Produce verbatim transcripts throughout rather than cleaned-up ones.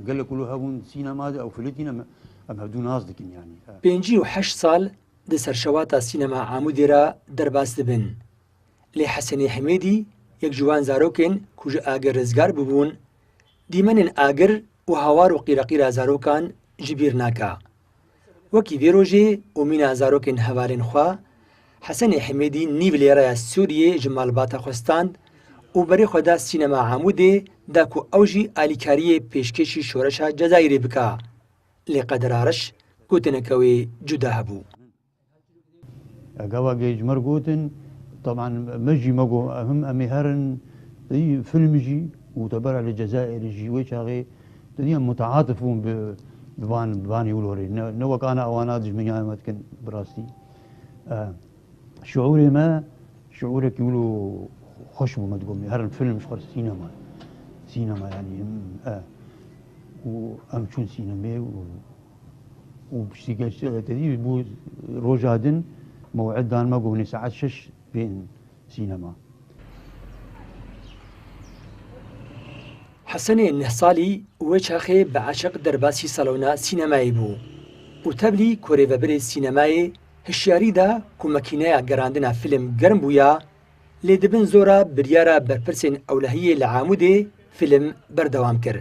Gelek wilo hebûn sînema de ew filîtîne me, em hevdû nas dikin yanî. Pêncî û heşt sal di serşewata sînema Amûdê re derbas dibin. Lê Hesenê Hemêdî yek ji wan zarokên ku ji agir rizgar bûbûn, dîmenên agir û hawar û qîreqîra zarokan ji bîr nake. Wekî vê rojê û mîna zarokên hevalên xwe, Hesenê Hemêdî nîv lêreya Sûriyê ji malbata xwe stand û berê xwe da sînema Amûdê da ku ew jî alîkariyê pêşkêşî şoreşa Cezayirê bike. Lê Qeder Ariş gotineke wê cuda hebû. Gava gê ji me re gotin, teban me jî me got, him em ê herin, te dî film jî û te bera li Cezayirê jî wê çaxê, te dî em muteatif bûn bi, bi van, bi vanê wilo re. Ne, ne wek ana ewana dijmeniya me dikin, bi rastî. E, şiûrê me, şiûrekî wilo xweş bû, me digot, em ê herin film ji xwe re sînema. Sînema yanî, him, e. Û em çûn sînemê û û piştî geşt, te dî bû roja din mew'id dan me, got, hûn ê saet şeş bên sînema. Hesenê neh salî wê çaxê bi eşiq derbasî salona sînemayê bû û tevlî ku rêvebirê sînemayê hişyarî da ku makîneya gerandina fîlm germ bûya, lê di bin zora biryara berpirsên ewlehiyê li Amûdê fîlm berdewam kir.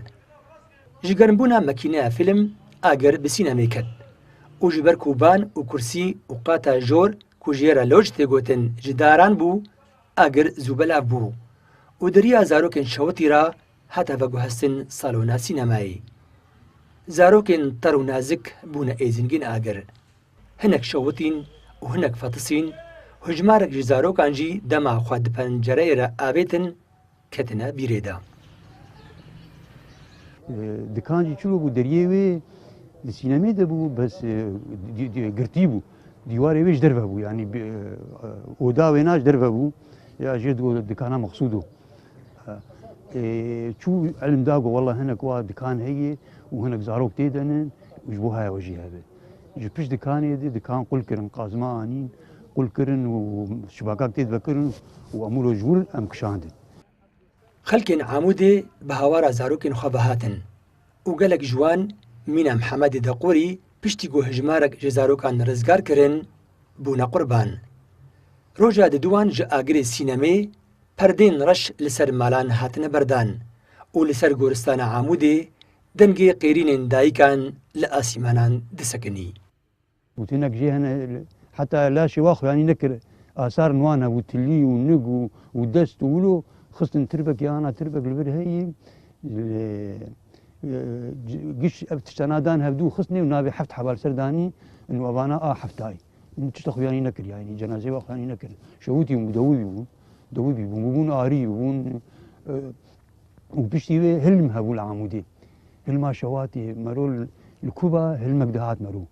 Ji germbûna makîneya fîlm agir bi sînemê ket û ji ber ku ban û kursî û qata jor ku jê re loj tê gotin ji daran bû, agir zû belav bû û di riya zarokên şewitî re hate veguhestin salona sînemayê. Zarokên ter û nazik bûne êzingên agir. Hinek şewitîn û hinek fetisîn, hijmarek ji zarokan jî dema xwe di pencereyê re avêtin, ketine bîrê de. Dikan jî çilo bû, deriyê wê di sînemê de bû, bes, e, di-, di-, girtî bû. Dîwarê wê ji derve bû, yanî bi, e, oda wêna ji derve bû. Ya jê digot dikana Mexsûdo. E, çû elim da got, wela hinek wa dikan heye û hinek zarok tê de ne û ji bo haya we jî hebe. Ji pişt dikanê de dikan qul kirin, qazma anîn, qul kirin û şibakak tê de vekirin û em wilo ji wir em kişandin. Xelkên Amûdê bi hawara zarokên xwe ve hatin û gelek ji wan mîna Mihemedê Deqorî piştî ku hijmarek ji zarokan rizgar kirin, bûne qurban. Roja diduwan ji agirê sînemê perdên reş li ser malan hatine berdan û li ser goristana Amûdê dengê qêrînên dayikan li asîmanan disekinî. Û hinek jê hene, heta laşê wa xuyanî nekir. Asar wan hebû, tilî û nig û, û dest û wilo, xistin tirbek, ya ana tirbek li vir heyî. Lê, e, giş ev tiştana dan hevdû xistnê û navê heft heba li ser danî, û evana a heftayî. Û tişta xuyanî nekir, yanî cenazê wa xuyanî nekir. Şewitî bû, dewibî bûn. Dewibî bûn, bûbûn arî, bûbûn, e, û piştî wê hilm hebû li Amûdê. Hilma şewatê mero li, li Kuba hilmek dihat mero.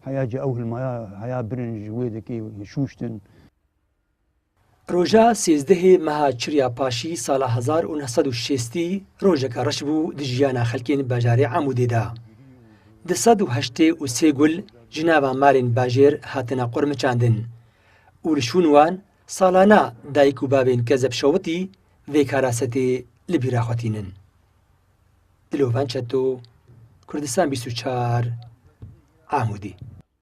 Heya cî ew hilmaya, heya birin ji wê dekê şûştin. Roja sêzdehê meha Çirya Paşî sala hezar û neh sed û şêstî rojeke reş bû di jiyana xelkên bajarê Amûdê de. Du sed û heştê û sê gul ji nava malên bajêr hatine qurmiçandin û li şûn wan salana dayik û bavên kezeb şewitî vê karasetê li bîra xwe tînin. Dilovan Çeto, Kurdistan bîst û çar, Amûdê.